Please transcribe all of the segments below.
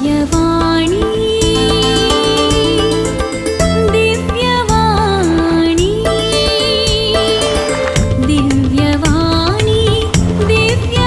दिव्यवाणी, दिव्यवाणी, दिव्यवाणी, दिव्यवाणी.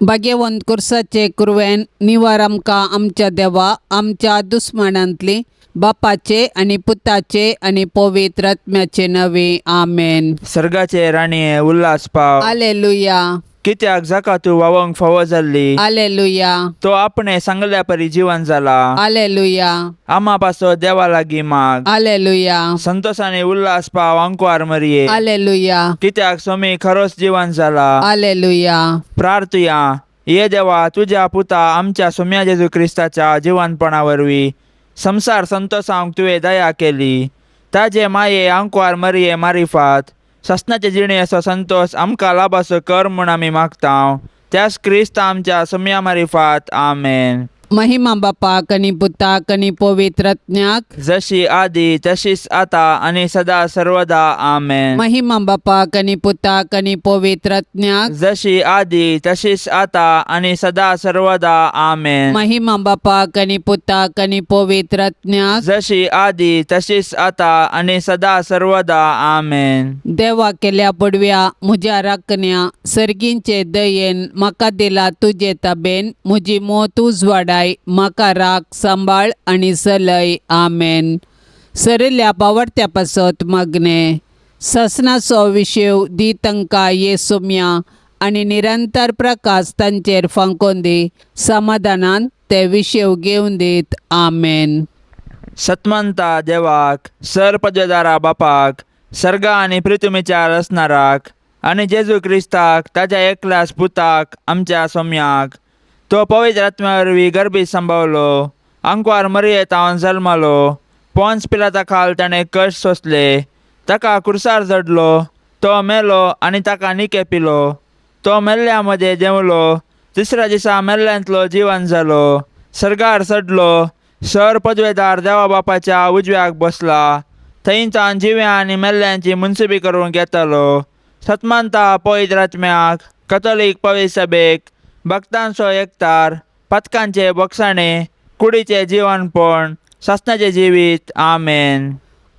भाग्यवंत कुर्साचे कुरवेन निवार आमकां आमच्या देवा आमच्या दुस्मानांतली बापाचे आनी पुताचे आनी पवित्र आत्म्याचे नवे. आमेन. सर्गाचे राणये, उल्हास पाव. आलेलुया. कित्याक जाका तूं वावंक फावो जाल्ली, आलेलुया. तो आपणे सांगल्या परी जिवन जाला. आलेलुया. आमा पासो देवा लागीं माग. आलेलुया. संतोषाने उल्हास पाव, अंकवार मरिये. आलेलुया. कित्याक स्वामी खरोच जिवन जाला. आलेलुया. प्रार्थुया. ये देवा, तुज्या पुता आमच्या सोम्या जेजू क्रिस्ताच्या जिवनपणा वरवीं संसार संतोषावंक तुवें दया केली. ताजे माये आंकवार मरिये मारिफात ससनाचे जिणेचो संतोष आमकां लाभासो कर म्हूण आमी मागता, त्याच क्रिस्त आमच्या सोम्या मारिफात. आमेन. महिमा बापाक आनी पुताक आनी पवित्र आत्म्याक. जशी आदी तशीच आता आणि सदा सर्वदा. आमेन. महिमा बापाक आनी पुताक आनी पवित्र आत्म्याक. जशी आदी तशीच आता आणि सदा सर्वदा. आमेन. महिमा बापाक आनी पुताक आनी पवित्र आत्म्याक. जशी आदी तशीच आता आणि सदा सर्वदा. आमेन. देवा केल्या पडव्या म्हज्या राखण्या, सर्गींचे दयेन म्हाका दिला तुजे ताबेन म्हजी मोत उजवाडाय, म्हाका राख, सांबाळ आनी चलय. आमेन. सरिल्ल्या पावडत्या पासत मागणे. ससनाचो विशेव दी तांकां ये सोम्या आनी निरंतर प्रकाश तांचेर फांकोन दी. समाधानान ते विशेव घेवन दीत. आमेन. सतमंता देवाक, सर पदवेदारा बापाक, सर्गा आणि पृथ्वीच्या रचणाराक आणि जेजू क्रिस्ताक ताज्या एकल्याच पुताक आमच्या सोम्याक, तो पवित्र आत्म्या वरवीं गर्भीत संभवलो, अंकवार मरियेतावन जल्मलो, पोन्स पिलाता खाल ताणें कश्ट सोंसले, ताका कुर्सार जडलो, तो मेलो आनी ताका निके पिलो, तो मेल्ल्या मदें देंवलो, तिसऱ्या दिसा मेल्ल्यांतलो जिवन जालो, सर्गार चडलो, सर पदवेदार देवा बापाच्या उजव्याक बसला, थंयच्यान जिव्या आनी मेल्ल्यांची मुनसुबी करूंक येतालो. सतमानता पवित्र आत्म्याक, कथोलीक पवित्र सभेक, भक्तांचो एकतार, पथकांचे बक्षाणे, कुडीचे जिवनपण, सासनाचें जिवीत. आमेन.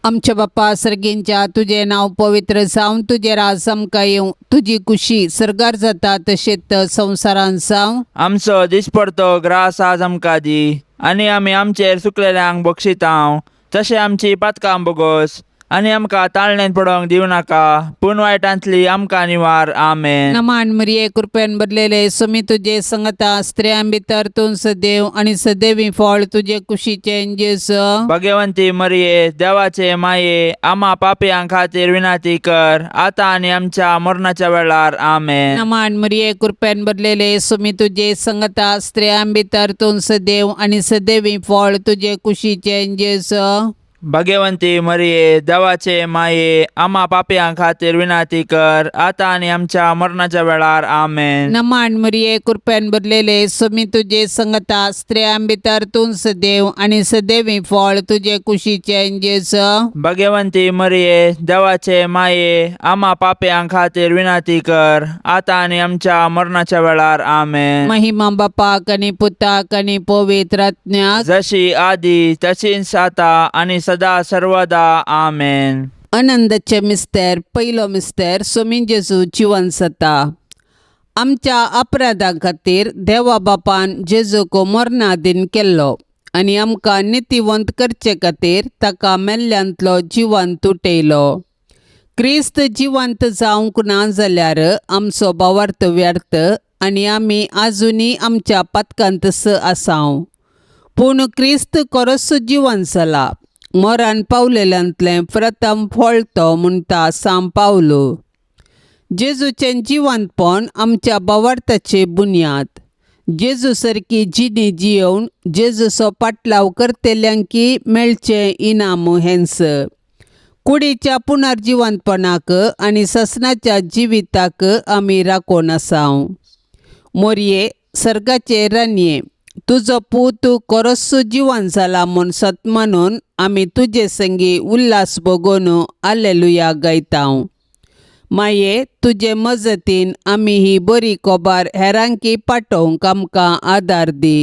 आमच्या बाप्पा सर्गींच्या, तुजें नांव पवित्र जावं, तुजें राज आमकां येवं, तुजी खुशी सर्गार जाता तशेंच संवसारांत जावं. आमचो दिसपडतो ग्रास आज आमकां दी आनी आमी आमचेर चुकलेल्यांक बक्षितांव, तशें आमची पातकां बोगोस आनी आमकां ताळणेंत पडोवंक दिवं नाका, पूण वायटांतली आमकां निवार. आमेन. नमान मरिये, कृपेन भरलेले, सुमी तुजे संगता, स्त्रियां भितर तूं सदैव आनी सदैवी फळ तुजे कुशीचें जेजू. भगवंती मरिये, देवाचे माये, आमा पापयां खातीर विनंती कर, आतां आनी आमच्या मरणाच्या वेळार. आमेन. नमान मरिये, कृपेन भरलेले, सुमी तुजे संगता, स्त्रियां भितर तूं सदैव आनी सदैवी फळ तुजे कुशीचें जेजू. भगवंती मरिये, देवाचे माये, आमा पापयां खातीर विनंती कर, आतां आनी आमच्या मरणाच्या वेळार. आमेन. नमान मरिये, कृपेन भरलेले, सुमी तुजे संगता, स्त्रियां भितर तूं सदैव आनी सदैवी फळ तुजे कुशीचें जेजू. भगवंती मरिये, देवाचे माये, आमा पापयां खातीर विनंती कर, आतां आनी आमच्या मरणाच्या वेळार. आमेन. महिमा बापाक आनी पुताक आनी पवित्र आत्म्याक. जशी आदी तशीच आतां आनी सदा सर्वदा. आमेन. आनंदाचे मिस्तेर. पयलो मिस्तेर. सोमी जेजू जिवन जाता. आमच्या अपराधां खातीर देवा बापान जेजूक मरणादीन केल्लो आनी आमकां नितीवंत करचे खातीर ताका मेल्ल्यांतलो जिवंत उठयलो. क्रिस्त जिवंत जावंक ना जाल्यार आमचो भावार्थ व्यर्थ आनी आमी आजुनूय आमच्या पातकांत आसाव. पूण क्रिस्त खरोच जिवन जाला, मरण पावलेल्यांतलें प्रथम फळ तो म्हणटा सांव पावलो. जेजूचें जिवंतपण आमच्या भावार्थाची बुन्याद. जेजू सारकी जिणी जियोवन जेजूचो पाटलाव करतल्यांकी मेळचें इनाम हेंच. कुडीच्या पुनर्जिवंतपणाक आनी ससनाच्या जिविताक आमी राखून आसाव. मोरये, सर्गाचे रानये, तुजो पूत खरोच जिवन जाला म्हूण सत मानून आमी तुजे संगी उल्हास भोगोवन आलेलुया गायताव. माये तुजे मजतीन आमी ही बरी कोबार हेरांकी पाटोवंक आमकां आदार दी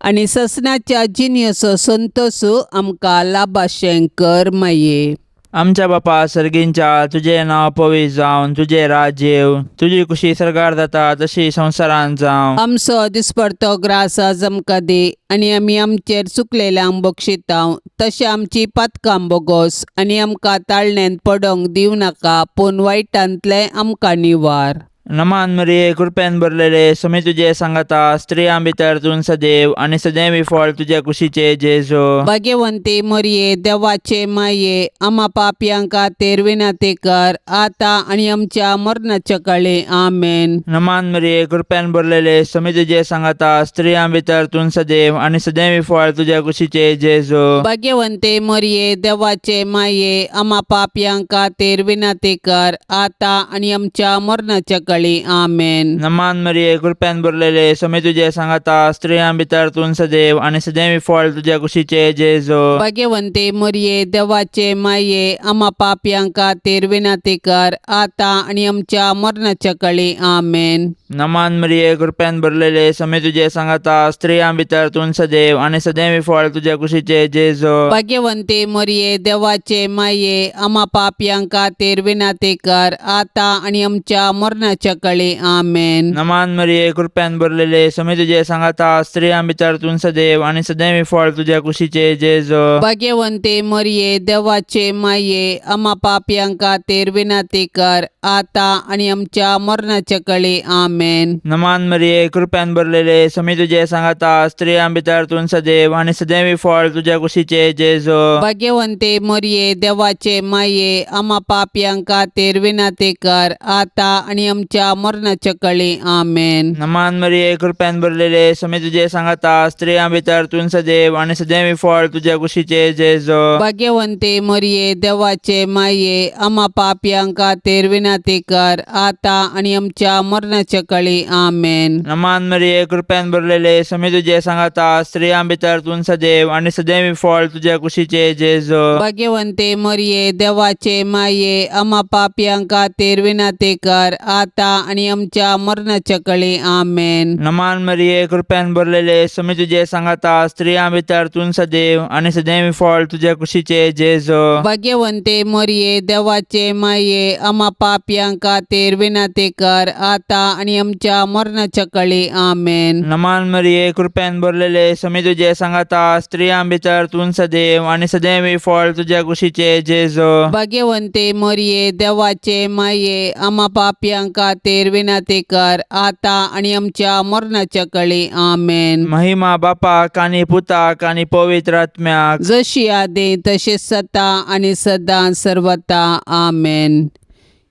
आनी ससनाच्या जिनयेचो संतोसू आमकां लाभाशें कर माये. आमच्या बापा सर्गींच्या तुजें नांव पवित्र जावन तुजें राज्य येवं तुजी कुशी सरकार जाता तशी संवसारांत जावं. आमचो दिसपडतो ग्रास आज आमकां दी आनी आमी आमचेर चुकलेल्यांक बक्षितांव तशें आमची पातकां बोगोस आनी आमकां ताळण्यांत पडोंक दिवं नाका पूण वायटांतलें आमकां निवार. नमान मरिये कृपेन भरलेले स्वामी तुजे सांगाता स्त्रियां भितर तूं सदैव आनी सदैव फळ तुज्या कुशीचे जेजू. भाग्यवंती मरिये देवाचे माये आमा पापयां खातीर विनंती कर आतां आनी आमच्या मरणाच्या काळी. आमेन. नमान मरिये कृपेन भरलेले स्वामी तुजे सांगाता स्त्रियां भितर तूं सदैव आनी सदैव फळ तुज्या कुशीचे जेजू. भाग्यवंती मरिये देवाचे माये आमा पापयां खातीर विनंती कर आतां आनी आमच्या मरणाच्या काळी. आमेन. नमान मरिये कृपेन भरलेले स्वामी तुजे सांगाता स्त्रियां भितर तूं सदैव आनी सदैव फळ तुज्या कुशीचे जेजू. भाग्यवंती मरिये देवाचे माये आमा पापयां खातीर विनंती कर आतां आनी आमच्या मरणाच्या काळी. आमेन. नमान मरिये कृपेन भरलेले स्वामी तुजे सांगाता स्त्रियां भितर तूं सदैव आनी सदैव फळ तुज्या कुशीचे जेजू. भाग्यवंती मरिये देवाचे माये आमा पापयां खातीर विनंती कर आतां आनी आमच्या मरणाच्या काळी. आमेन. नमान मरिये कृपेन भरलेले स्वामी तुजे सांगाता स्त्रियां भितर तूं सदैव आनी सदैव फळ तुज्या कुशीचे जेजू. भाग्यवंती मरिये देवाचे माये आमा पापयां खातीर विनंती कर आतां आनी आमच्या मरणाच्या काळी. आमेन. नमान मरिये कृपेन भरलेले स्वामी तुजे सांगाता स्त्रियां भितर तूं सदैव आनी सदैव फळ तुज्या कुशीचे जेजू. भाग्यवंती मरिये देवाचे माये आमा पापयां खातीर विनंती कर आतां आनी आमच्या मरणाच्या काळी. आमेन. नमान मरिये कृपेन भरलेले स्वामी तुजे सांगाता स्त्रियां भितर तूं सदैव आनी सदैव फळ तुज्या कुशीचे जेजू. भाग्यवंती मरिये देवाचे माये आमा पापयां खातीर विनंती कर आतां आनी आमच्या मरणाच्या काळी. आमेन. नमान मरिये कृपेन भरलेले स्वामी तुजे सांगाता स्त्रियां भितर तूं सदैव आनी सदैव फळ तुज्या कुशीचे जेजू. भाग्यवंती मरिये देवाचे माये आमा पापयां खातीर विनंती कर आतां आनी आमच्या मरणाच्या काळी. आमेन. नमान मरिये कृपेन भरलेले स्वामी तुजे सांगाता स्त्रियां भितर तूं सदैव आनी सदैव फळ तुज्या कुशीचे जेजू. भाग्यवंती मरिये देवाचे माये आमा पापयां खातीर विनंती कर आतां आनी आमच्या मरणाच्या काळी. आमेन. नमान मरिये कृपेन भरलेले स्वामी तुजे सांगाता स्त्रियां भितर तूं सदैव आनी सदैव फळ तुज्या कुशीचे जेजू. भाग्यवंती मरिये देवाचे माये आमा पापयां खातीर विनंती कर आतां आनी आमच्या मरणाच्या काळी. आमेन. महिमा बापाक आनी पुताक आनी पवित्र आत्म्याक जशी आदी तशी सता आनी सदां सर्वता. आमेन.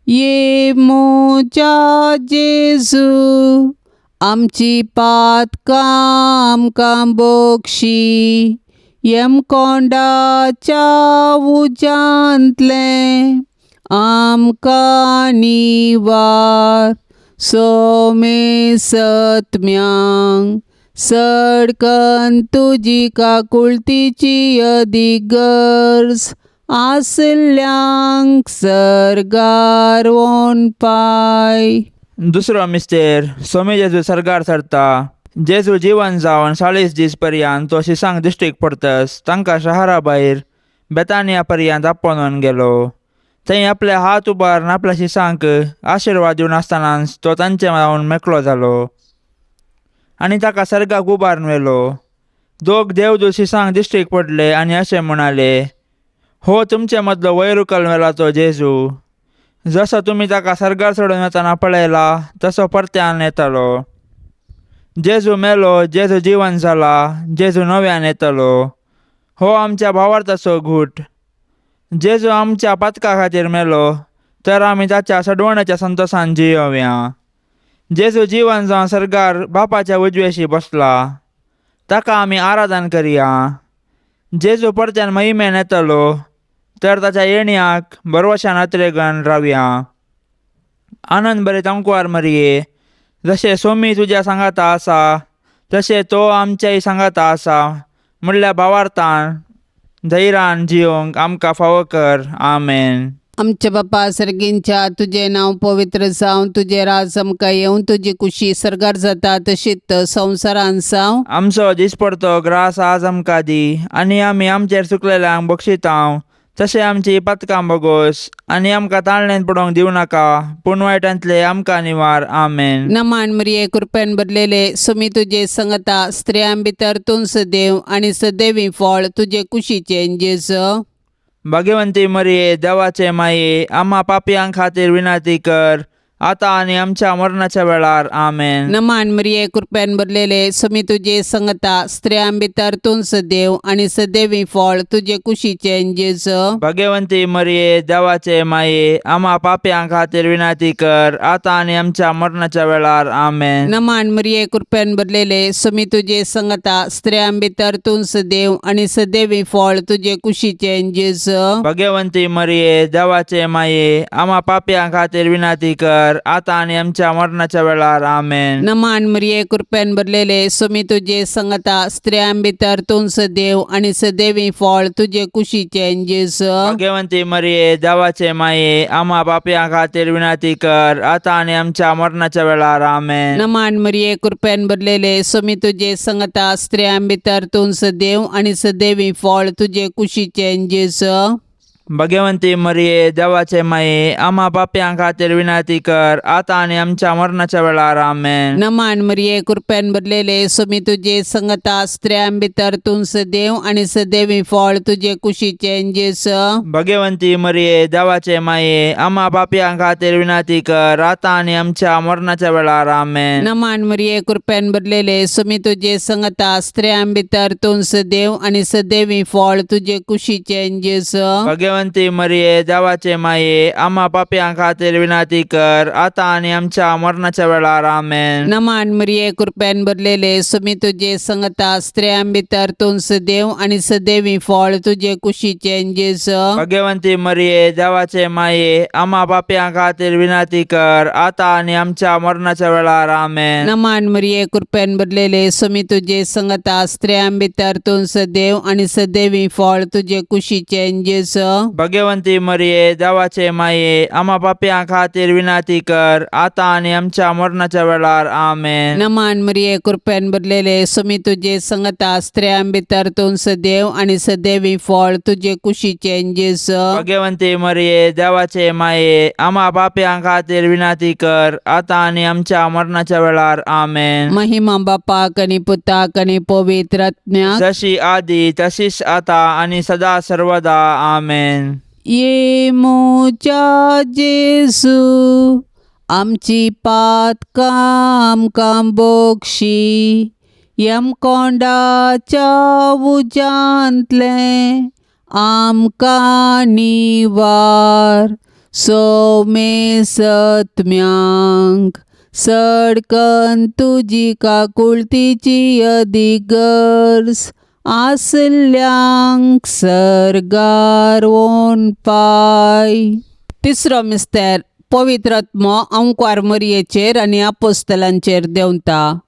ये मोजा जेजू आमची पातकां आमकां बोगशी यमकोंडाच्या उज्यांतलें आमकां निवार सोमे सत्म्यांक सडकन तुजी काकुळतीची अदीक गरज आसल्यांक सर्गार पाय. दुसरो मिस्तेर स्वामी जेजू सर्गार सरता. जेजू जिवन जावन 40 दीस पर्यंत तो शिसांक दिश्टीक पडतस तांकां शहरा भायर बेतानिया पर्यंत आपोवन गेलो. थंय आपले हात उबारून आपल्या शिसांक आशिर्वाद दिवन आसतनाच तो तांचे जावन मेकळो जालो आनी ताका सर्गाक उबारून व्हेलो. दोग देवदूत शिसांक दिश्टीक पडले आनी अशें म्हणाले, हो तुमचे मदलो वयर उखल व्हेला तो जेजू, जसो तुमी ताका सर्गार सोडून वतना पळयला तसो परत्यान येतलो. जेजू मेलो, जेजू जिवन जाला, जेजू नव्यान येतलो. हो आमच्या भावार्थाचो घूट. जेजू आमच्या पातका खातीर मेलो तर आमी ताच्या सडवण्याच्या संतोशान जियोवया. जेजू जिवन जावन सर्गार बापाच्या उजवेशी बसला, ताका आमी आराधन करया. जेजू परत्यान महिमेन येतलो तर ताच्या येण्याक भरवशान अत्रेगन रावया. आनंद बरे तंकुवार मरिये, जशें सोमी तुज्या सांगाता आसा तशें तो आमच्याय सांगाता आसा म्हणल्या भावार्थान धैर्यान जियोंक आमकां फावो कर. आमेन. आमच्या बापा सर्गींच्या तुजें नांव पवित्र जावं, तुजें राज आमकां येवं, तुजी कुशी सर्गार जाता तशीच संवसारान जावं. आमचो दिसपडतो ग्रास आज आमकां दी आनी आमी आमचेर चुकलेल्यांक बक्षितांव तशें आमची पातकां बोगोस आनी आमकां ताळणेन पडोवंक दिवं नाका पूण वायटांतले आमकां निवार. आमेन. नमान मरिये, कृपेन भरलेले, सुमी तुजे संगता, स्त्रियां भितर तूं सदैव आनी सदैवी फळ तुजे कुशीचें जेजू. भाग्यवंती मरिये, देवाचे माये, आम्हा पापयां खातीर विनंती कर आतां आनी आमच्या मरणाच्या वेळार. आमेन. नमान मरिये, कृपेन भरलेले, सुमी तुजे संगता, स्त्रियां भितर तूं सदैव आनी सदैवी फळ तुजे कुशीचें जेजू. भाग्यवंती मरिये, देवाचे माये, आम्हा पापयां खातीर विनंती कर आतां आनी आमच्या मरणाच्या वेळार. आमेन. नमान मरिये, कृपेन भरलेले, सुमी तुजे संगता, स्त्रियां भितर तूं सदैव आनी सदैवी फळ तुजे कुशीचें जेजू. भाग्यवंती मरिये, देवाचे माये, आम्हा पापयां खातीर विनंती कर आतां आनी आमच्या मरणाच्या वेळार. आमेन. नमान मरिये, कृपेन भरलेले, सुमी तुजे संगता, स्त्रियां भितर तूं सदैव आनी सदैवी फळ तुजे कुशीचें जेजू. भाग्यवंती मरिये, देवाचे माये, आम्हा पापयां खातीर विनंती कर आतां आनी आमच्या मरणाच्या वेळार. आमेन. नमान मरिये, कृपेन भरलेले, सुमी तुजे संगता, स्त्रियां भितर तूं सदैव आनी सदैवी फळ तुजे कुशीचें जेजू. भाग्यवंती मरिये, देवाचे माये, आम्हा पापयां खातीर विनंती कर आतां आनी आमच्या मरणाच्या वेळार. आमेन. नमान मरिये, कृपेन भरलेले, सुमी तुजे संगता, स्त्रियां भितर तूं सदैव आनी सदैवी फळ तुजे कुशीचें जेजू. भाग्यवंती मरिये, देवाचे माये, आम्हा पापयां खातीर विनंती कर आतां आनी आमच्या मरणाच्या वेळार. आमेन. नमान मरिये, कृपेन भरलेले, सुमी तुजे संगता, स्त्रियां भितर तूं सदैव आनी सदैवी फळ तुजे कुशीचें जेजू. भाग्यवंती मरिये, देवाचे माये, आम्हा पापयां खातीर विनंती कर आतां आनी आमच्या मरणाच्या वेळार. आमेन. नमान मरिये, कृपेन भरलेले, सुमी तुजे संगता, स्त्रियां भितर तूं सदैव आनी सदैवी फळ तुजे कुशीचें जेजू. भाग्यवंती मरिये, देवाचे माये, आम्हा पापयां खातीर विनंती कर आतां आनी आमच्या मरणाच्या वेळार. आमेन. नमान मरिये, कृपेन भरलेले, सुमी तुजे संगता, स्त्रियां भितर तूं सदैव आनी सदैवी फळ तुजे कुशीचें जेजू. भाग्यवंती मरिये, देवाचे माये, आम्हा पापयां खातीर विनंती कर आतां आनी आमच्या मरणाच्या वेळार. आमेन. नमान मरिये, कृपेन भरलेले, सुमी तुजे संगता, स्त्रियां भितर तूं सदैव आनी सदैवी फळ तुजे कुशीचें जेजू. भाग्यवंती मरिये, देवाचे माये, आम्हा पापयां खातीर विनंती कर आतां आनी आमच्या मरणाच्या वेळार. आमेन. महिमा बापाक आनी पुताक आनी पवित्र आत्म्याक, जशी आदी तशीच आता आणि सदा सर्वदा. आमेन. ये मोच्या जेजू, आमची पातकां आमकां बोगशी, यमकोंडाच्या उज्यांतलें आमकां निवार, सोमे सत्म्यांक सडकन तुजी काकुळतीची अदीक गरज आसल्यांक सर्गार पाय. तिसरो मिस्तेर, पवित्र आत्मो अंकवार मरयेचेर आनी आपोस्तलांचेर देंवता.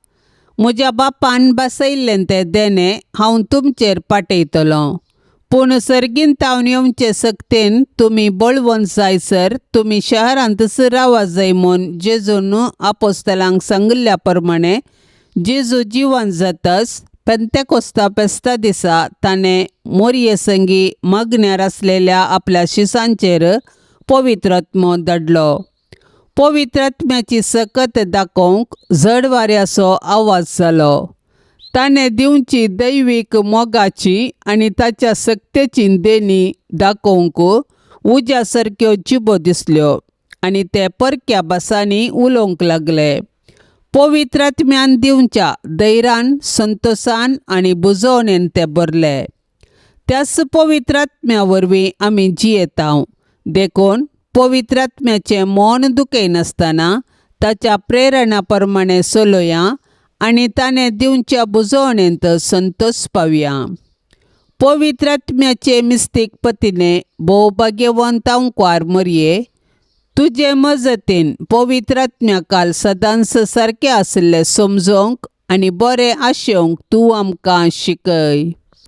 म्हज्या बापान बसयल्लें तें देणें हांव तुमचेर पाठयतलो, पूण सर्गीन तावन येवचे सक्तेन तुमी बळवंत जायसर तुमी शहरांतच रावा जाय म्हूण जेजून आपोस्तलांक सांगिल्ल्या प्रमाणे, जेजू जिवन जातच पेंतेकोस्ता फेस्ता दिसा ताणें मोरये संगी मागण्यार आसलेल्या आपल्या शिसांचेर पवित्र आत्मो धाडलो. पवित्र आत्म्याची सकत दाखोवंक जड वाऱ्याचो आवाज जालो. ताणें दिवची दैवीक मोगाची आनी ताच्या सक्तेची देणी दाखोवंक उज्या सारक्यो जिबो दिसल्यो आनी ते परक्या भासांनी उलोवंक लागले. पवित्र आत्म्यान दिवच्या धैर्यान, संतोसान आनी बुजोवणेन ते भरले. त्याच पवित्र आत्म्या वरवीं आमी जियेता, देखून पवित्र आत्म्याचें मन दुखयनासतना ताच्या प्रेरणा प्रमाणे चलोया आनी ताणें दिवच्या बुजोवणेंत संतोश पावया. पवित्र आत्म्याचे मिस्तीक पतीने भोव भाग्यवंत अंकवार मरये, तुजे मजतीन पवित्र आत्म्या काल सदांच सारकें आशिल्लें समजोवंक आनी बरें आशेवंक तूं आमकां शिकय.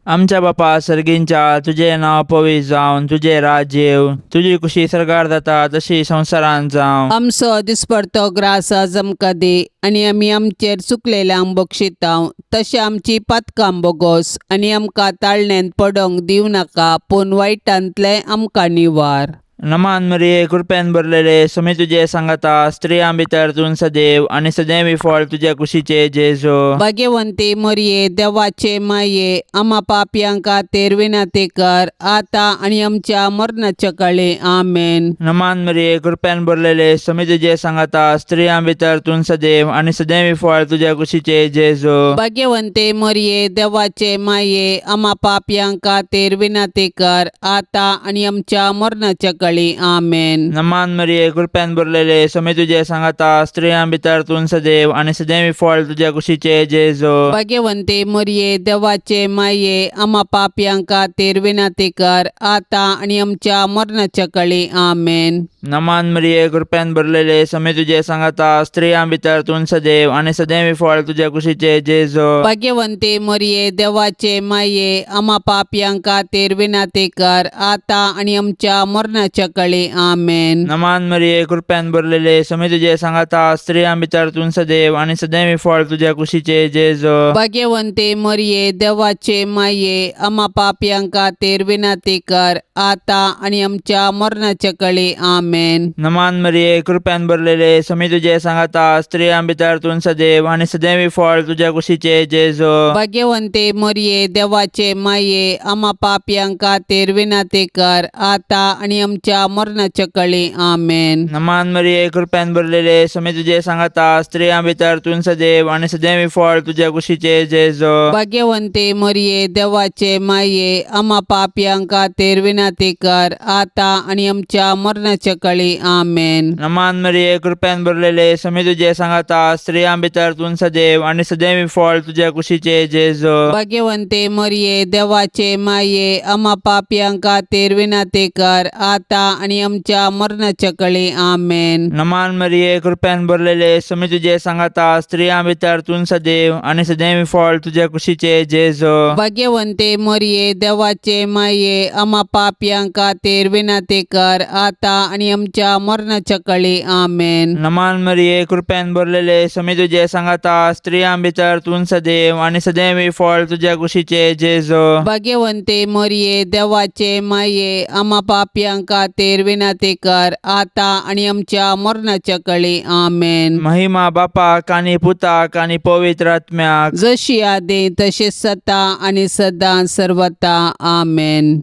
आमच्या बापा सर्गींच्या तुजें नांव पवित्र जावन तुजें राज्य येवं तुजी कुशी सरकार जाता तशी संवसारांत जावं. आमचो दिसपडतो ग्रास आज आमकां दी आनी आमी आमचेर चुकलेल्यांक बक्षितांव तशें आमची पातकां बोगोस आनी आमकां ताळण्यांत पडोंक दिवं नाका पूण वायटांतलें आमकां निवार. नमान मरिये कृपेन भरलेले समी तुजे सांगाता स्त्रियां भितर तूं सदैव आनी सदैव फळ तुज्या कुशीचे जेजो. भाग्यवंती मरिये देवाचे माये आमा पापयां खातीर विनंती कर आतां आनी आमच्या मरणाच्या काळी. आमेन. नमान मरिये कृपेन भरलेले समी तुजे सांगाता स्त्रियां भितर तूं सदैव आनी सदैव फळ तुज्या कुशीचे जेजो. भाग्यवंती मरिये देवाचे माये आमा पापयां खातीर विनंती कर आतां आनी आमच्या मरणाच्या काळी. आमेन. नमान मरिये कृपेन भरलेले समी तुजे सांगाता स्त्रियां भितर तूं सदैव आनी सदैव फळ तुज्या कुशीचे जेजो. भाग्यवंती मरिये देवाचे माये आमा पापयां खातीर विनंती कर आतां आनी आमच्या मरणाच्या काळी. आमेन. नमान मरिये कृपेन भरलेले समी तुजे सांगाता स्त्रियां भितर तूं सदैव आनी सदैव फळ तुज्या कुशीचे जेजो. भाग्यवंती मरिये देवाचे माये आमा पापयां खातीर विनंती कर आतां आनी आमच्या मरणाच्या काळी. आमेन. नमान मरिये कृपेन भरलेले समी तुजे सांगाता स्त्रियां भितर तूं सदैव आनी सदैव फळ तुज्या कुशीचे जेजो. भाग्यवंती मरिये देवाचे माये आमा पापयां खातीर विनंती कर आतां आनी आमच्या मरणाच्या काळी. आमेन. नमान मरिये कृपेन भरलेले समी तुजे सांगाता स्त्रियां भितर तूं सदैव आनी सदैव फळ तुज्या कुशीचे जेजो. भाग्यवंती मरिये देवाचे माये आमा पापयां खातीर विनंती कर आतां आनी आमच्या मरणाच्या काळी. आमेन. नमान मरिये कृपेन भरलेले समी तुजे सांगाता स्त्रियां भितर तूं सदैव आनी सदैव फळ तुज्या कुशीचे जेजो. भाग्यवंती मरिये देवाचे माये आमा पापयां खातीर विनंती कर आतां आनी आमच्या मरणाच्या काळी. आमेन. नमान मरिये कृपेन भरलेले समी तुजे सांगाता स्त्रियां भितर तूं सदैव आनी सदैव फळ तुज्या कुशीचे जेजो. भाग्यवंती मरिये देवाचे माये आमा पापयां खातीर विनंती कर आतां आनी आमच्या मरणाच्या काळी. आमेन. नमान मरिये कृपेन भरलेले समी तुजे सांगाता स्त्रियां भितर तूं सदैव आनी सदैव फळ तुज्या कुशीचे जेजो. भाग्यवंती मरिये देवाचे माये आमा पापयां खातीर विनंती कर आतां आनी आमच्या मरणाच्या काळी. आमेन. नमान मरिये कृपेन भरलेले समी तुजे सांगाता स्त्रियां भितर तूं सदैव आनी सदैव फळ तुज्या कुशीचे जेजो. भाग्यवंती मरिये देवाचे माये आमा पापयां खातीर विनंती कर आतां आनी आमच्या मरणाच्या काळी. आमेन. महिमा बापाक आनी पुताक आनी पवित्र आत्म्याक. जशी आदी तशी सता आनी सदां सर्वता. आमेन.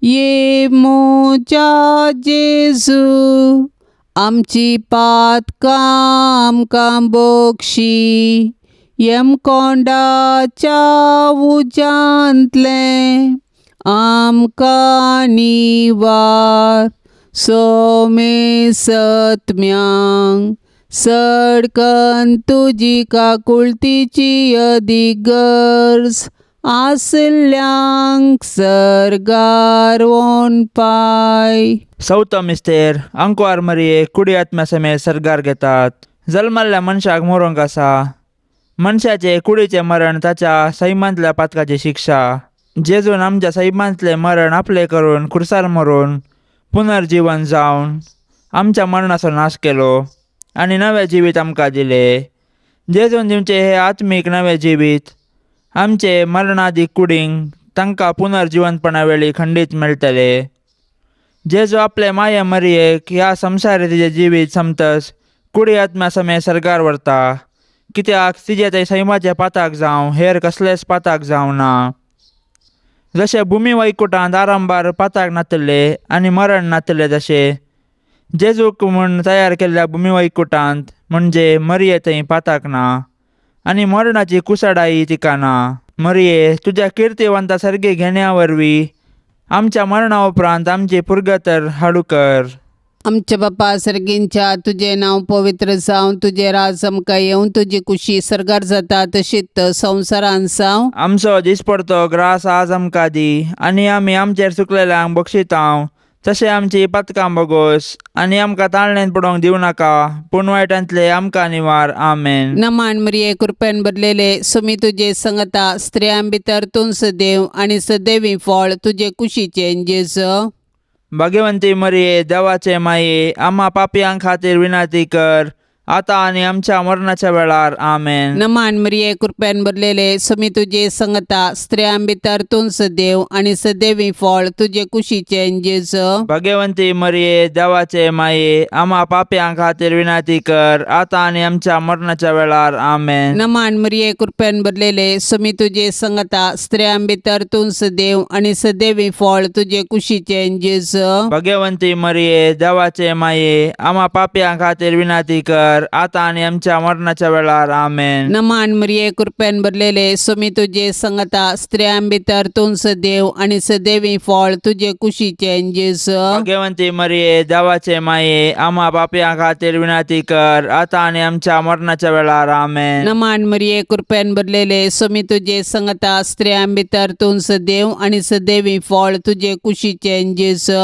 ये मोजा जेजू आमची पातकां आमकां बोगशी यमकोंडाच्या उज्यांतलें आमकां निवार सोमे सत्म्यांक सडकन तुजी काकुळतीची अदीक गरज आसल्यांक सर्गार पाय. चवथो मिस्तेर अंकवार मरिये कुडी आत्म्या समेत सर्गार घेतात. जल्मल्ल्या मनशाक मरूंक आसा. मनशाचे कुडीचें मरण ताच्या सैमांतल्या पातकाची शिक्षा. जेजून आमच्या सैमांतलें मरण आपलें करून खुर्सार मरून पुनर्जीवन जावन आमच्या मरणाचो नाश केलो आनी नवें जिवीत आमकां दिलें. जेजून दिवचें हें आत्मीक नवें जिवीत आमचे मरणादी कुडींक तांकां पुनर्जिवनपणा वेळी खंडीत मेळटलें. जेजू आपले माया मरियेक ह्या संवसारी तिजें जिवीत समतस कुडी आत्म्या समेत सर्गार व्हरता कित्याक तिजें थंय सैमाचें पाताक जावं हेर कसलेंच पाताक जावं ना. जशें भुमी वैकुटांत आरंभार पाताक नातले आनी मरण नातलें तशें जेजूक म्हूण तयार केल्ल्या भुमी वैकुटांत म्हणजे मरिये थंय पाताक ना आनी मरणाची कुसडाई तिका ना. मरिये तुज्या किर्तिवंता सर्गी घेण्या वरवीं आमच्या मरणा उपरांत आमची पुर्गतर हाडू कर. आमच्या बापा सर्गींच्या तुजें नांव पवित्र जावं तुजें राज आमकां येवं तुजी कुशी सर्गार जाता तशीच संवसारांत जावं. आमचो दिसपडतो ग्रास आज आमकां दी आनी आमी आमचेर चुकलेल्यांक बक्षितांव तशें आमची पातकां बोगोस आनी आमकां ताळणेन पडोवंक दिवं नाका पूण वायटांतले आमकां निवार. आमेन. नमान मरिये, कृपेन भरलेले, सुमी तुजे संगता, स्त्रियां भितर तूं सदैव आनी सदैवी फळ तुजे कुशीचें जेजू. भाग्यवंती मरिये, देवाचे माये, आम्हा पापयां खातीर विनंती कर, आतां आनी आमच्या मरणाच्या वेळार. आमेन. नमान मरिये, कृपेन भरलेले, सुमी तुजे संगता, स्त्रियां भितर तूं सदैव आनी सदैवी फळ तुजे कुशीचें जेजू. भाग्यवंती मरिये, देवाचे माये, आम्हा पापयां खातीर विनंती कर, आतां आनी आमच्या मरणाच्या वेळार. आमेन. नमान मरिये, कृपेन भरलेले, सुमी तुजे संगता, स्त्रियां भितर तूं सदैव आनी सदैवी फळ तुजे कुशीचें जेजू. भाग्यवंती मरिये, देवाचे माये, आम्हा पापयां खातीर विनंती कर, आतां आनी आमच्या मरणाच्या वेळार. आमेन. नमान मरिये, कृपेन भरलेले, सुमी तुजे संगता, स्त्रियां भितर तूं सदैव आनी सदैवी फळ तुजे कुशीचें जेजू. भाग्यवंती मरिये, देवाचे माये, आम्हा पापयां खातीर विनंती कर, आतां आनी आमच्या मरणाच्या वेळार. आमेन. नमान मरिये, कृपेन भरलेले, सुमी तुजे संगता, स्त्रियां भितर तूं सदैव आनी सदैवी फळ तुजे कुशीचें जेजू.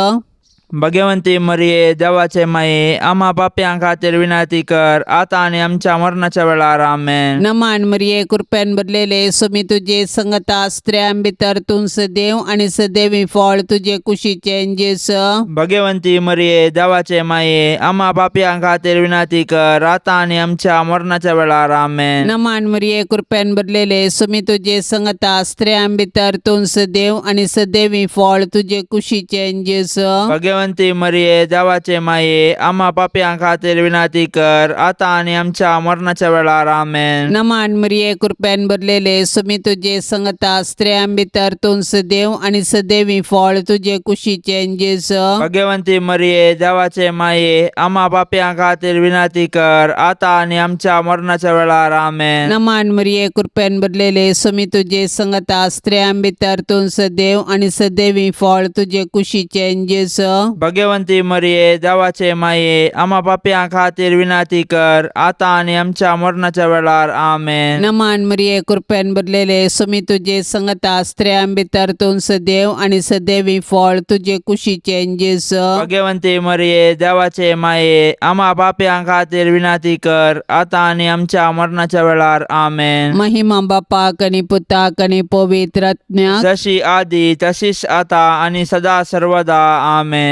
भाग्यवंती मरिये, देवाचे माये, आम्हा पापयां खातीर विनंती कर, आतां आनी आमच्या मरणाच्या वेळार. आमेन. नमान मरिये, कृपेन भरलेले, सुमी तुजे संगता, स्त्रियां भितर तूं सदैव आनी सदैवी फळ तुजे कुशीचें जेजू. भाग्यवंती मरिये, देवाचे माये, आम्हा पापयां खातीर विनंती कर, आतां आनी आमच्या मरणाच्या वेळार. आमेन. नमान मरिये, कृपेन भरलेले, सुमी तुजे संगता, स्त्रियां भितर तूं सदैव आनी सदैवी फळ तुजे कुशीचें जेजू. भाग्यवंती मरिये, देवाचे माये, आम्हा पापयां खातीर विनंती कर, आतां आनी आमच्या मरणाच्या वेळार. आमेन. नमान मरिये, कृपेन भरलेले, सुमी तुजे संगता, स्त्रियां भितर तूं सदैव आनी सदैवी फळ तुजे कुशीचें जेजू. भाग्यवंती मरिये, देवाचे माये, आम्हा पापयां खातीर विनंती कर, आतां आनी आमच्या मरणाच्या वेळार. आमेन. नमान मरिये, कृपेन भरलेले, सुमी तुजे संगता, स्त्रियां भितर तूं सदैव आनी सदैवी फळ तुजे कुशीचें जेजू. भाग्यवंती मरिये, देवाचे माये, आम्हा पापयां खातीर विनंती कर, आतां आनी आमच्या मरणाच्या वेळार. आमेन. नमान मरिये, कृपेन भरलेले, सुमी तुजे संगता, स्त्रियां भितर तूं सदैव आनी सदैवी फळ तुजे कुशीचें जेजू. भाग्यवंती मरिये, देवाचे माये, आम्हा पापयां खातीर विनंती कर, आतां आनी आमच्या मरणाच्या वेळार. आमेन. महिमा बापाक आनी पुताक आनी पवित्र आत्म्याक, जशी आदी तशीच आता आणि सदा सर्वदा. आमेन.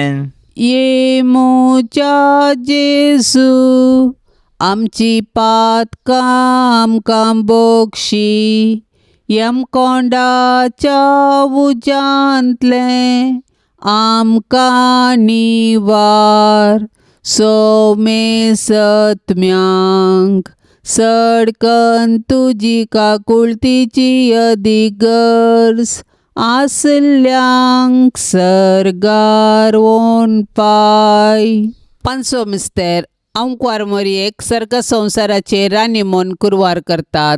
ये मोच्या जेजू, आमची पातकां आमकां बोगशी, यमकोंडाच्या उज्यांतलें आमकां निवार, सोमे सत्म्यांक सडकन तुजी काकुळतीची अदीक गरज आसल्यांक सर्गार पाय. पांचवो मिस्तेर. आंकवार मोरयेक सर्ग संवसाराचे राणी म्हूण कुरवार करतात.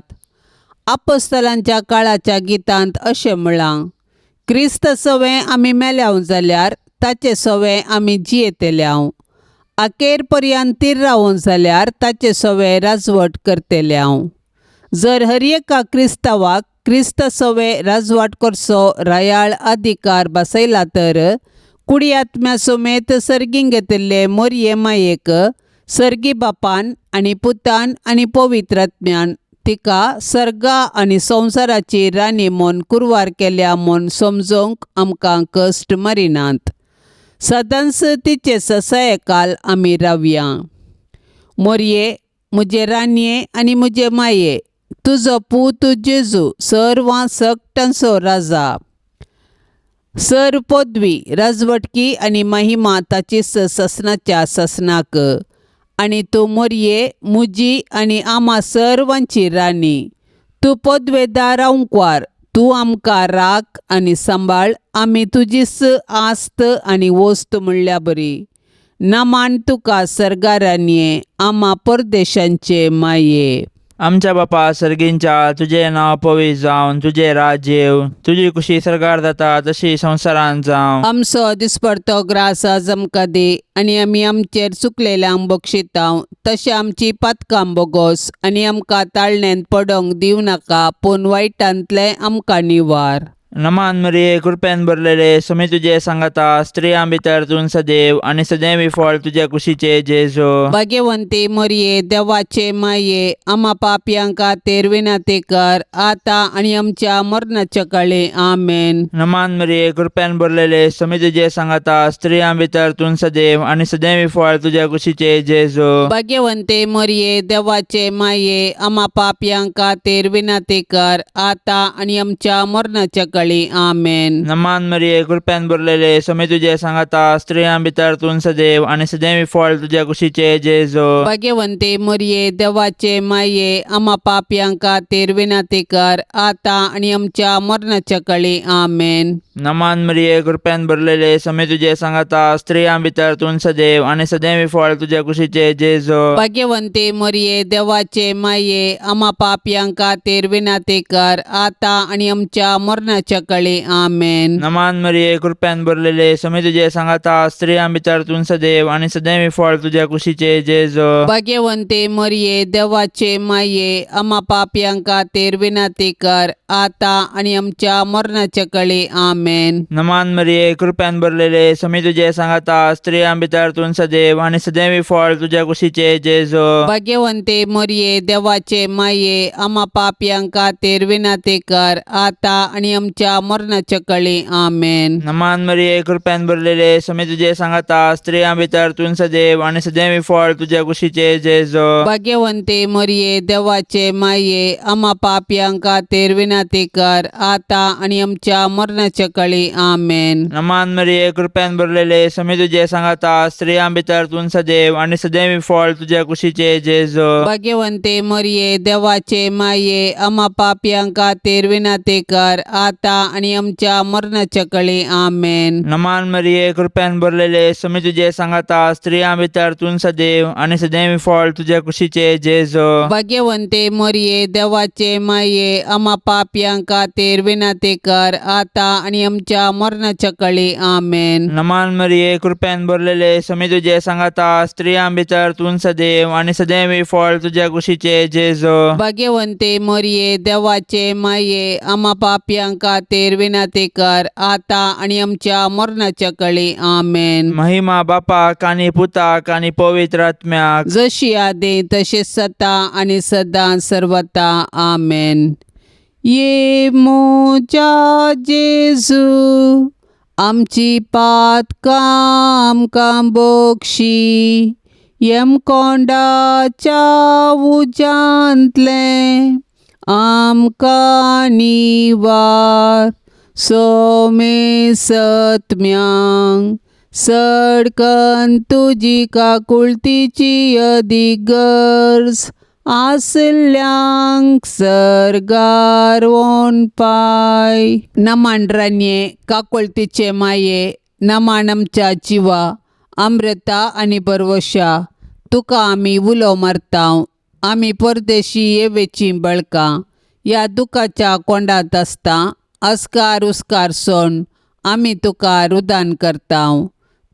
आपोस्तलांच्या काळाच्या गितांत अशें म्हळां, क्रिस्त सवें आमी मेल्याव जाल्यार ताचे सवें आमी जियेतल्याव, अखेर पर्यंत तीर रावूं जाल्यार ताचे सवें राजवट करतल्याव. जर हर एका क्रिस्तांवाक क्रिस्त सवें राजवाट करचो रायाळ अधिकार बसयला तर कुडी आत्म्या समेत सर्गीं घेतिल्ले मोरये मायेक सर्गी बापान आनी पुतान आनी पवित्र आत्म्यान तिका सर्गा आनी संवसाराची राणी म्हूण कुरवार केल्या म्हूण समजूंक आमकां कश्ट मारिनात. सदांच तिचे ससायकाल आमी रावया. मोरये, म्हजे राणये आनी म्हजे माये, तुजो पूत जेजू सर्वां सकटांचो राजा, सर पदवी, राजवटकी आनी महिमा ताची ससनाच्या ससनाक. आनी तूं मोरये, म्हजी आनी आमा सर्वांची राणी, तूं पदवेदार आंकवार, तूं आमकां राख आनी सांबाळ, आमी तुजीच आस्त आनी वस्त म्हणल्या बरी. नमान तुका सर्गा राणये, आमा परदेशांचे माये. आमच्या बापा सर्गींच्या, तुझे नाव पवित्र जावन, तुझे राज्य येवं, तुजी कुशी सरकार जाता तशी संवसारांत जावं. आमचो दिसपडतो ग्रास आज आमकां दी, आनी आमी आमचेर चुकलेल्यांक बक्षितांव तशें आमची पातकां बोगोस, आनी आमकां ताळण्यांत पडोंक दिवं नाका, पूण वायटांतलें आमकां निवार. नमान मरिये कृपेन भरलेले समी तुजे सांगाता स्त्रियां भितर तूं सदैव आनी सदैवी फळ तुज्या कुशीचे जेजू. भाग्यवंती मरिये देवाचे माये आमा पापयां खातीर विनंती कर आतां आनी आमच्या मरणाच्या काळी. आमेन. नमान मरिये कृपेन भरलेले समी तुजे सांगाता स्त्रियां भितर तूं सदैव आनी सदैवी फळ तुज्या कुशीचे जेजू. भाग्यवंते मरिये देवाचे माये आमा पापयां खातीर विनंती कर आतां आनी आमच्या मरणाच्या काळी. आमेन. नमान मरिये कृपेन भरलेले समी तुजे सांगाता स्त्रियां भितर तूं सदैव आनी सदैवी फळ तुज्या कुशीचे जेजू. भाग्यवंते मरिये देवाचे माये आमा पापयां खातीर विनंती कर आतां आनी आमच्या मरणाच्या काळी. आमेन. नमान मरिये कृपेन भरलेले समी तुजे सांगाता स्त्रियां भितर तूं सदैव आनी सदैवी फळ तुज्या कुशीचे जेजू. भाग्यवंते मरिये देवाचे माये आमा पापयां खातीर विनंती कर आतां आनी आमच्या मरणाच्या काळी. आमेन. नमान मरिये कृपेन भरलेले समी तुजे सांगाता स्त्रियां भितर तूं सदैव आनी सदैवी फळ तुज्या कुशीचे जेजू. भाग्यवंते मरिये देवाचे माये आमा पापयां खातीर विनंती कर आतां आनी आमच्या मरणाच्या काळी. आमेन. नमान मरिये कृपेन भरलेले समी तुजे सांगाता स्त्रियां भितर तूं सदैव आनी सदैवी फळ तुज्या कुशीचे जेजू. भाग्यवंते मरिये देवाचे माये आमा पापयां खातीर विनंती कर आतां आनी आमच्या मरणाच्या काळी. आमेन. नमान मरिये कृपेन भरलेले समी तुजे सांगाता स्त्रियां भितर तूं सदैव आनी सदैवी फळ तुज्या कुशीचे जेजू. भाग्यवंते मरिये देवाचे माये आमा पापयां खातीर विनंती कर आतां आनी आमच्या मरणाच्या काळी. आमेन. नमान मरिये कृपेन भरलेले समी तुजे सांगाता स्त्रियां भितर तूं सदैव आनी सदैवी फळ तुज्या कुशीचे जेजू. भाग्यवंते मरिये देवाचे माये आमा पापयां खातीर विनंती कर आतां आनी आमच्या मरणाच्या काळी. आमेन. नमान मरिये कृपेन भरलेले समी तुजे सांगाता स्त्रियां भितर तूं सदैव आनी सदैवी फळ तुज्या कुशीचे जेजू. भाग्यवंते मरिये देवाचे माये आमा पापयां खातीर विनंती कर आतां आनी आमच्या मरणाच्या काळी. आमेन. नमान मरिये कृपेन भरलेले समी तुजे सांगाता स्त्रियां भितर तूं सदैव आनी सदैवी फळ तुज्या कुशीचे जेजू. भाग्यवंते मरिये देवाचे माये आमा पापयां खातीर विनंती कर आतां आनी आमच्या मरणाच्या काळी. आमेन. महिमा बापाक आनी पुताक आनी पवित्र आत्म्याक, जशी आदी तशी सता आनी सदां सर्वता. आमेन. ये मोजा जेजू आमची पातकां आमकां बोक्षी यमकोंडाच्या उज्यांतलें आमकां निवार सोमे सत्म्यांक सडकन तुजी काकुळतीची अदीक गरज आसल्यांक सर्गार पाय. नमान रानये काकुळतीचे माये नमान आमच्या जिवा अमृता आनी बरवशा तुका आमी उलो मारता. आमी परदेशी येवेचीं बळकां ह्या दुखाच्या कोंडांत आसता अस्कार उस्कार सोण आमी तुका रुदान करता.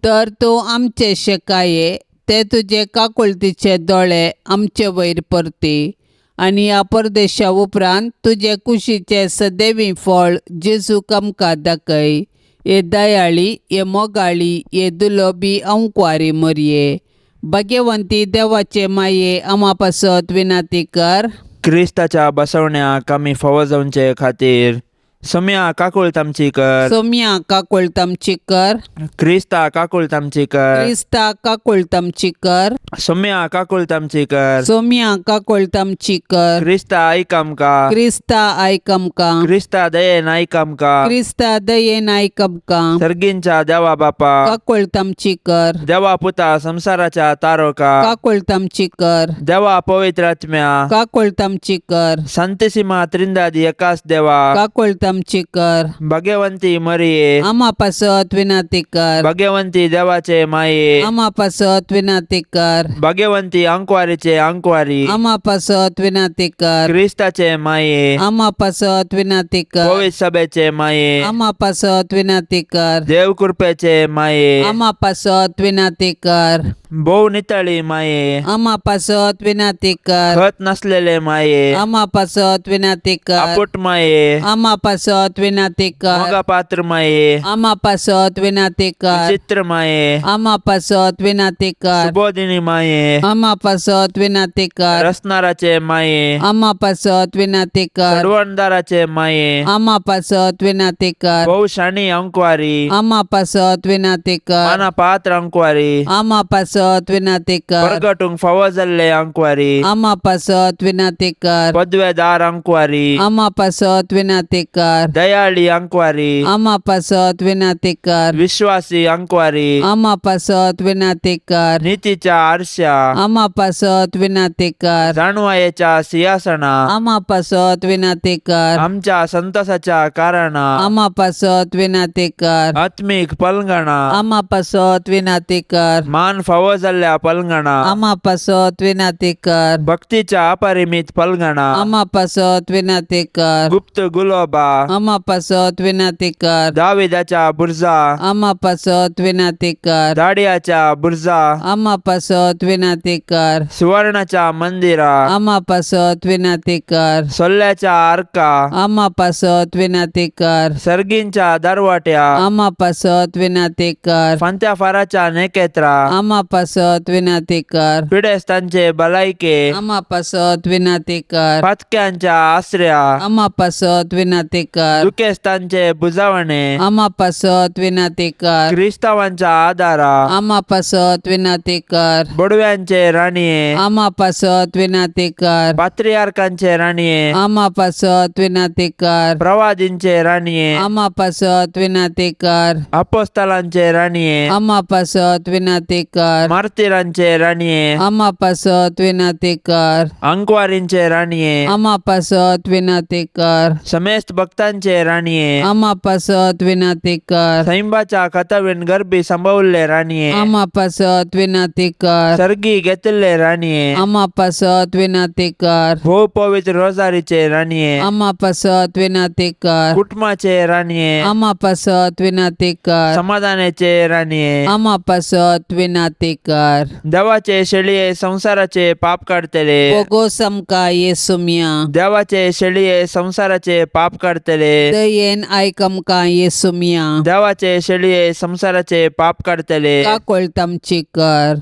तर तूं आमचे शेकाये ते तुजे काकुळतीचे दोळे आमचे वयर परती आनी ह्या परदेशा उपरांत तुजे कुशीचें सदैवी फळ जेजूक आमकां दाखय. हे दयाळी हे मोगाळी हे दुलोबी अंकवारी मरये भाग्यवंती देवाचे माये आमा पासत विनंती कर. क्रिस्ताच्या बसवण्याक आमी फावो जावचे खातीर सम्या काकुळट आमची कर. सोम्या काकुळट आमची कर. क्रिस्ता काकुळट आमची कर. क्रिस्ता काकुळट आमची कर. सम्या काकुळट आमची कर. सोम्या काकुळट आमची कर. क्रिस्ता आयक आमकां. क्रिस्ता आयक आमकां. क्रिस्ता दयेन आयक आमकां. क्रिस्ता दयेन आयक आमकां. सर्गींच्या देवा बापा काकुळट आमची कर. देवा पुता संसाराच्या तारोका काकुळट आमची कर. देवा पवित्र आत्म्या काकुळट आमची कर. संतसीमा त्रिंदादी एकाच देवा काकुळट आमची कर. भगवंती मरिये आमा पासत विनंती कर. भगवंती देवाचे माये आमा पासत विनंती कर. भगवंती अंकवारीचे अंकवारी आमा पासत विनंती कर. क्रिस्ताचे माये आमा पासत विनंती कर. पवित्र सभेचे माये आमा पासत विनंती कर. देव कृपेचे माये आमा पासत विनंती कर. भोव नितळी माये, आमा पासत विनाती कर. खत नसलेले माये, आमा पासत विनाती कर. आपुट माये, आमा पासत विनाती कर. मोगापात्र माये, आमा पासत विनाती कर. विचित्र माये, आमा पासत विनाती कर. सुबोधिनी माये, आमा पासत विनाती कर. रसनाराचे माये, आमा पासत विनाती कर. चढवणदाराचे माये, आमा पासत विनाती कर. भोव शाणी अंकवारी, आमा पासत विनाती कर. मानापात्र अंकवारी, आमा पासत विनाती कर. परगटूंक फावो जाल्ले अंकवारी, आमा पासत विनाती कर. पदवेदार अंकवारी, आमा पासत विनाती कर. दयाळी अंकवारी, आमा पासत विनाती कर. विश्वासी अंकवारी, आमा पासत विनाती कर. नीतीच्या आरश्या, आमा पासत विनाती कर. जाणवायेच्या सिंहासना, आमा पासत विनाती कर. आमच्या संतोषाच्या कारणा, आमा पासत विनाती कर. आत्मीक पलंगणा, आमा पासत विनाती कर. मान फावो जाल्ल्या पलंगणा, आमा पासत विनाती कर. भक्तीच्या अपरिमित पलंगणा, आमा पासत विनाती कर. गुप्त गुलोबा, आमा पासत विनाती कर. दाविदाच्या बुर्जा, आमा पासत विनाती कर. दाडियाच्या बुर्जा, आमा पासत विनाती कर. सुवर्णाच्या मंदिरा, आमा पासत विनाती कर. सोल्ल्याच्या आरका, आमा पासत विनाती कर. सर्गींच्या दरवाट्या, आमा पासत विनाती कर. फांत्या फाराच्या नेकेत्रा, आमा पासत विनाती कर. पिडेस्तांचे भलायके, आमा पासत विनाती कर. पातक्यांच्या आसऱ्या, आमा पासत विनाती कर. दुखेस्तांचे बुजावणे, आमा पासत विनाती कर. क्रिस्तावांच्या आदारा, आमा पासत विनाती कर. बडव्यांचे राणये, आमा पासत विनाती कर. पात्रियार्कांचे राणये, आमा पासत विनाती कर. प्रवादींचे राणये, आमा पासत विनाती कर. अपोस्तलांचे राणये, आमा पासत विनाती कर. मार्तिरांचे राणये, आमा पासत विनाती कर. अंकवारींचे राणये, आमा पासत विनाती कर. समेस्त भक्तांचे राणये, आमा पासत विनाती कर. सैंबाच्या कथवीन गर्भी संभवल्ले राणये, आमा पासत विनाती कर. सर्गी घेतिल्ले राणये, आमा पासत विनाती कर. भोव पवित्र रोजारीचे राणये, आमा पासत विनाती कर. कुटुंबाचे राणये, आमा पासत विनाती कर. समाधानाचे राणये, आमा पासत विनाती कर. देवाचे शेळये संसाराचे पाप काडतले, बोगोस आमकां येसुम्या. देवाचे शेळये संसाराचे पाप काडतले, दयेन आयक आमकां येसुम्या. देवाचे शेळये संसाराचे पाप काडतले, काकोळत आमची कर.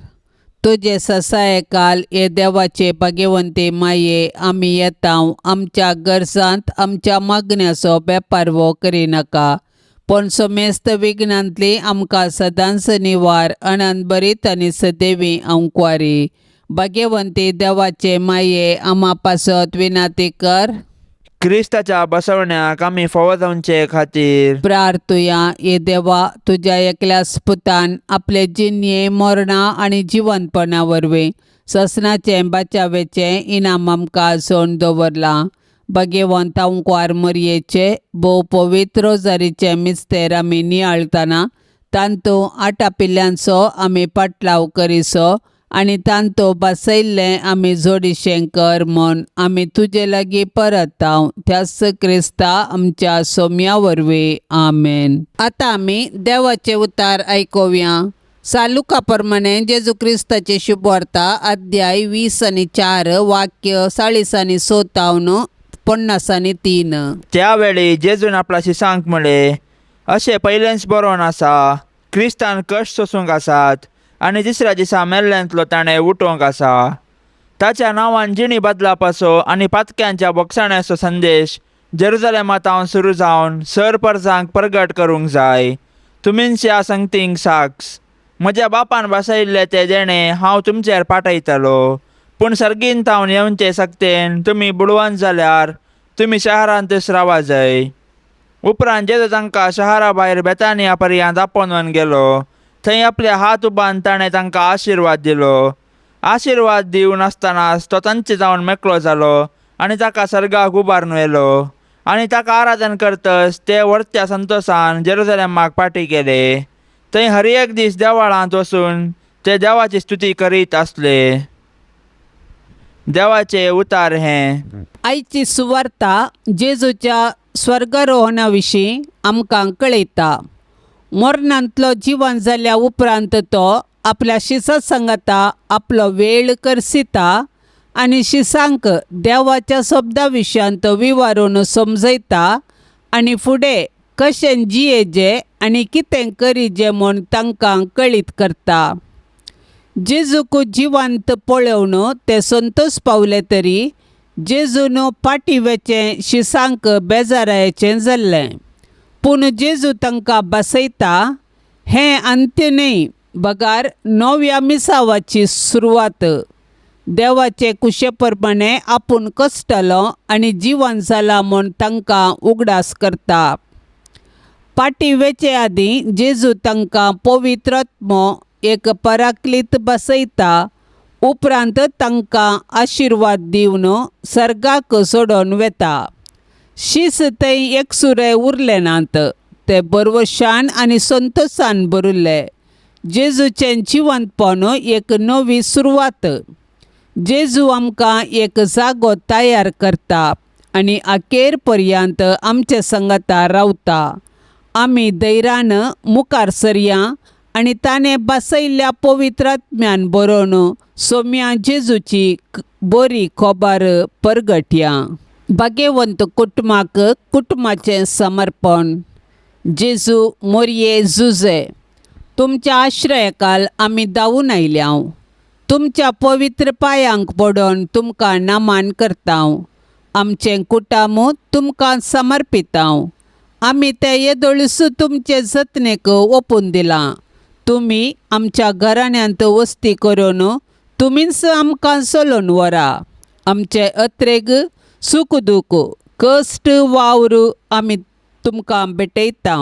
तुजे ससायकाल हे देवाचे भाग्यवंती माये आमी येता. आमच्या गरजांत आमच्या मागण्याचो बेपारवो करिनाका, पूण समेस्त विघ्नांतली आमकां सदांच निवार. अनंत बरीत आनी सदैवी अंकवारी भाग्यवंती देवाचे माये आमा पासत विनाती कर. क्रिस्ताच्या बसवण्याक आमी फावो जावचे खातीर प्रार्थुया. ये देवा, तुज्या एकल्याच पुतान आपले जिन्ये मरणां आनी जिवनपणा वरवीं ससनाचें बाचावेचें इनाम आमकां जोडून दवरलां. भगवंत अंकवार मरयेचे भोव पवित्र रोजारीचे मिस्तेर आमी नियाळतना तांतू आटापिल्ल्यांचो आमी पाटलाव करिसो आनी तांतो बसयल्लें आमी जोडिशें कर म्हूण आमी तुजे लागीं परताव त्याच क्रिस्ता आमच्या सोम्या वरवीं. आमेन. आतां आमी देवाचे उतार आयकुया. सालुका प्रमाणे जेजू क्रिस्ताचे शुभवार्ता अध्याय 20 आनी 4 वाक्य 40 आनी 57 50 आनी 3. त्यावेळी जेजून आपल्या शिसांक म्हळे, अशें पयलेंच बरोवन आसा, क्रिस्तान कश्ट सोसूंक आसात आनी तिसऱ्या दिसा मेल्ल्यांतलो ताणें उठोवंक आसा. ताच्या नांवान जिणी बदलापाचो आनी पातक्यांच्या बोगसाण्याचो संदेश जेरुजलेमा थावन सुरू जावन सर परजांक परगट करूंक जाय. तुमींच ह्या संगतींक साक्ष. म्हज्या बापान बसयल्लें तें देणें हांव तुमचेर पाठयतलो, पूण सर्गीन थावन येवचे सक्तेन तुमी बुडवान जाल्यार तुमी शहरांतच रावा जाय. उपरांत जेजू तांकां शहरा भायर बेतानिया पर्यंत आपोवन गेलो. थंय आपले हात उबान ताणें तांकां आशिर्वाद दिलो. आशिर्वाद दिवन आसतनाच तो तांचे जावन मेकळो जालो आनी ताका सर्गाक उबारून व्हेलो. आनी ताका आराधन करतच ते व्हडत्या संतोसान जेरुजलेमाक पाटी केले. थंय हर एक दीस देवळांत वचून ते देवाची स्तुती करीत आसले. देवाचे उतार हें. आयची सुवार्ता जेजूच्या स्वर्गारोहणा विशीं आमकां कळयता. मरणांतलो जिवन जाल्या उपरांत तो आपल्या शिसा सांगाता आपलो वेळ करसिता आनी शिसांक देवाच्या शब्दा विशयांत विवारून समजयता आनी फुडें कशें जियेजें आनी कितें करीजें म्हूण तांकां कळीत करता. जेजूक जिवंत पळोवन ते संतोश पावले तरी जेजून फाटीं वेचें शिसांक बेजारायेचें जाल्लें. पूण जेजू तांकां बसयता हें अंत्य न्हय बगार नव्या मिसावाची सुरवात. देवाचे कुशे प्रमाणें आपूण कसतलो आनी जिवन जाला म्हूण तांकां उगडास करता. फाटीं वेचे आदीं जेजू तांकां पवित्र आत्मो एक पराक्लीत बसयता. उपरांत तांकां आशिर्वाद दिवन सर्गाक सोडून वेता. शीस थंय एकसुरे उरले नात, ते बरवशान आनी संतोशान भरिल्ले. जेजूचें जिवंतपण एक नवी सुरवात. जेजू आमकां एक जागो तयार करता आनी अखेर पर्यंत आमचे संगता रावता. आमी धैर्यान मुखार सरया आनी ताणें बसयल्ल्या पवित्र आत्म्यान बरोवन सोम्या जेजूची बरी खबर परगटया. भाग्यवंत कुटुंबाक कुटुंबाचें समर्पण. जेजू मोरये जुजे, तुमच्या आश्रयाकाल आमी धांवून आयल्या. तुमच्या पवित्र पांयांक पडून तुमकां नमन करता. आमचें कुटुंब तुमकां समर्पिता. आमी तें येदोळूच तुमचे जतनेक ओपून दिलां. तुमी आमच्या घराण्यांत वस्ती करून तुमीच आमकां चलोवन व्हरा. आमचे अत्रेग सूख दूख कश्ट वावर आमी तुमकां भेटयता.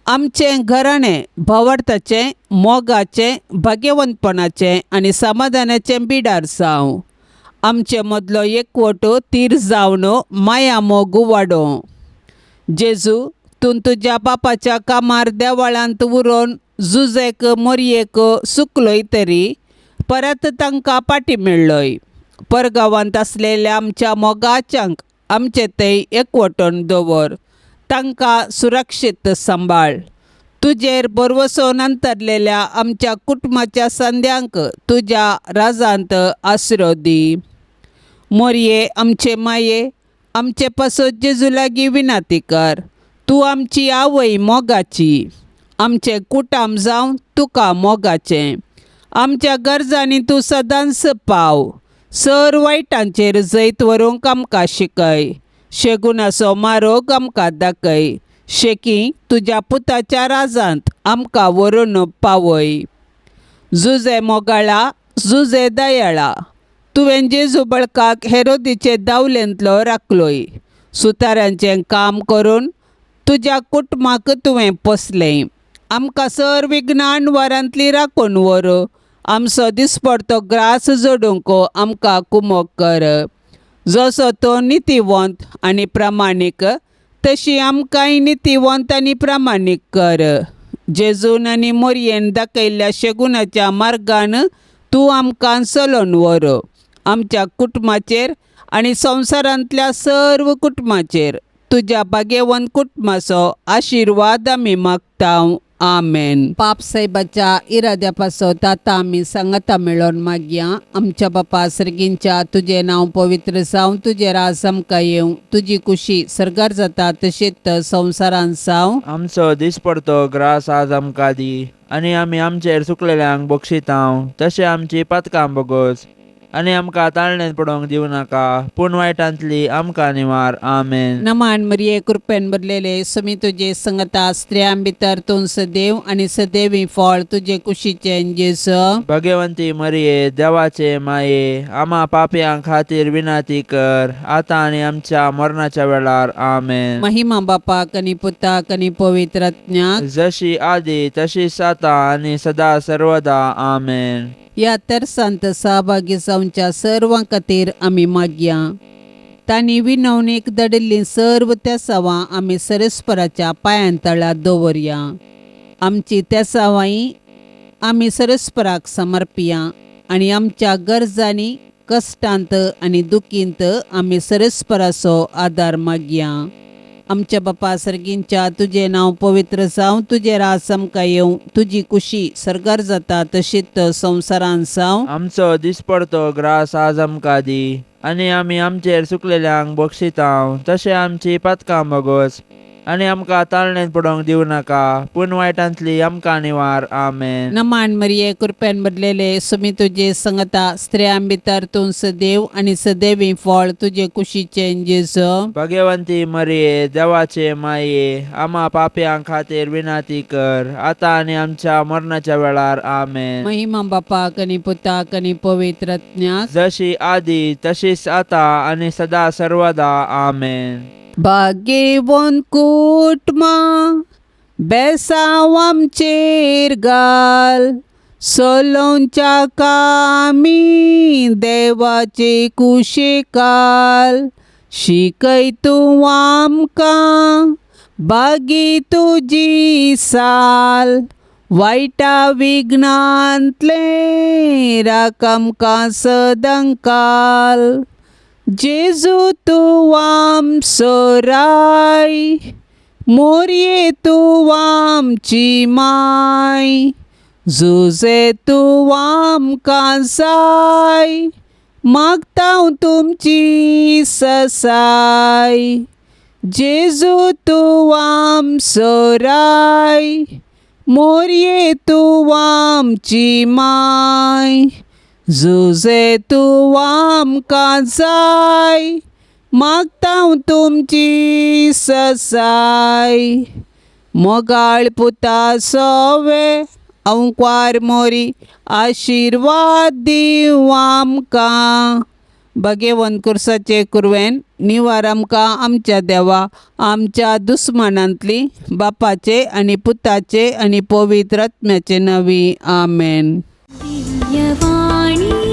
आमचें घराणें भावार्थाचें, मोगाचें, भाग्यवंतपणाचें आनी समाधानाचें बिडार जावं. आमचे मदलो एकवट तीर जावन माया मोग वाडोवं. जेजू, तूं तुज्या बापाच्या कामार देवळांत उरोवन जुजेक मोरयेक सुकलोय तरी परत तांकां पाटी मेळ्ळोय. परगांवांत आसलेल्या आमच्या मोगाच्यांक आमचे थंय एकवटून दवर, तांकां सुरक्षीत सांबाळ. तुजेर भरवसोन अंतरलेल्या आमच्या कुटुंबाच्या संद्यांक तुज्या राजांत आसरो दी. मोरये आमचे माये, आमचे पासत जेजू लागीं विनाती कर. तूं आमची आवय मोगाची, आमचें कुटाम जावं तुका मोगाचें. आमच्या गरजांनी तूं सदांच पाव. सर वायटांचेर जैत व्हरूंक आमकां शिकय. शेगुणाचो मारोग आमकां दाखय. शेकी तुज्या पुताच्या राजांत आमकां व्हरून पावय. जुजे मोगाळा, जुजे दयाळा, तुवें जेजू बळकाक हेरोदीचे दावलेंतलो राखलोय. सुतारांचें काम करून तुज्या कुटुंबाक तुवें पोसलें. आमकां सर विज्ञान वारांतली राखून व्हर. आमचो दिसपडतो ग्रास जोडूंक आमकां कुमोक कर. जसो तो नितीवंत आनी प्रामाणीक तशी आमकांय नितीवंत आनी प्रामाणीक कर. जेजून आनी मोरयेन दाखयल्ल्या शेगुणाच्या मार्गान तूं आमकां चलोवन व्हर. आमच्या कुटुंबाचेर आनी संवसारांतल्या सर्व कुटुंबाचेर तुज्या भाग्यवंत कुटुंबाचो आशिर्वाद आमी मागता. आमेन. पाप साहेबाच्या इराद्या पासत आतां आमी सांगाता मेळोवन मागया. आमच्या बापा सर्गींच्या, तुजें नांव पवित्र जावं, तुजें राज आमकां येवं, तुजी कुशी सर्गार जाता तशीच संवसारांत जावं. आमचो दिसपडतो ग्रास आज आमकां दी आनी आमी आमचेर चुकलेल्यांक बक्षितांव तशें आमची पातकां बोगोस आनी आमकां ताळणेंत पडोवंक दिवं नाका पूण वायटांतली आमकां निवार. आमेन. नमान मरिये, कृपेन भरलेले, समी तुजे संगता, स्त्रियां भितर तूं सदैव आनी सदैवी फळ तुजे कुशीचें जेजू. भगवंती मरिये, देवाचे माये, आमा पापयां खातीर विनंती कर आतां आनी आमच्या मरणाच्या वेळार. आमेन. महिमा बापाक आनी पुताक आनी पवित्र आत्म्याक, जशी आदी तशीच आतां आनी सदा सर्वदा. आमेन. ह्या तरसांत सहभागी जावच्या सर्वां खातीर आमी मागया. तांणी विनवणीक धाडिल्लीं सर्व तेसावां आमी सरस्पराच्या पांयां तळा दवरया. आमची तेसावांय आमी सरस्पराक समर्पिया आनी आमच्या गरजांनी, कश्टांत आनी दुखींत आमी सरस्पराचो आदार मागया. आमच्या बापा सर्गींच्या तुजें नांव पवित्र जावं, तुजें राज आमकां येवं, तुजी कुशी सर्गार जाता तशीच संवसारान जावं. आमचो दिसपडतो ग्रास आज आमकां दी आनी आमी आमचेर चुकलेल्यांक बक्षितांव तशें आमची पातकां भोगोस आनी आमकां ताळणेंत पडोवंक दिवं नाका पूण वायटांतली आमकां निवार. आमेन. नमान मरिये, कृपेन भरलेले, सुमी तुजे संगता, स्त्रियां भितर तूं सदैव आनी सदैवी फळ तुजे कुशीचें जेजू. भगवंती मरिये, देवाचे माये, आमा पापयां खातीर विनंती कर आतां आनी आमच्या मरणाच्या वेळार. आमेन. महिमा बापाक आनी पुताक आनी पवित्र आत्म्याक. जशी आदी तशीच आता आनी सदा सर्वदा. आमेन. भाग्यवंत कुटुंबा, बेसांव आमचेर घाल, सोलोवच्या कामी देवाचे कुशेकाल, शिकय तूं आमकां बागी तुजी साल, वायटा विघ्नांतलें राख आमकां सदांकाल. जेजू तूं आमचो राय, मोरये तूं आमची माय, जुजे तूं आमकां जाय, मागता तुमची ससाय. जेजू तूं आमचो राय, मोरये तूं आमची माय, जुजे तूं आमकां जाय, मागता तुमची ससाय. मोगाळ पुता सोवे अंकवार मोरी, आशिर्वाद दिवं आमकां. भगेवन कुर्साचे कुरवेन निवार आमकां आमच्या देवा आमच्या दुस्मानांतली, बापाचे आनी पुताचे आनी पवित्र आत्म्याचे नवी. आमेन. दिव्यवाणी.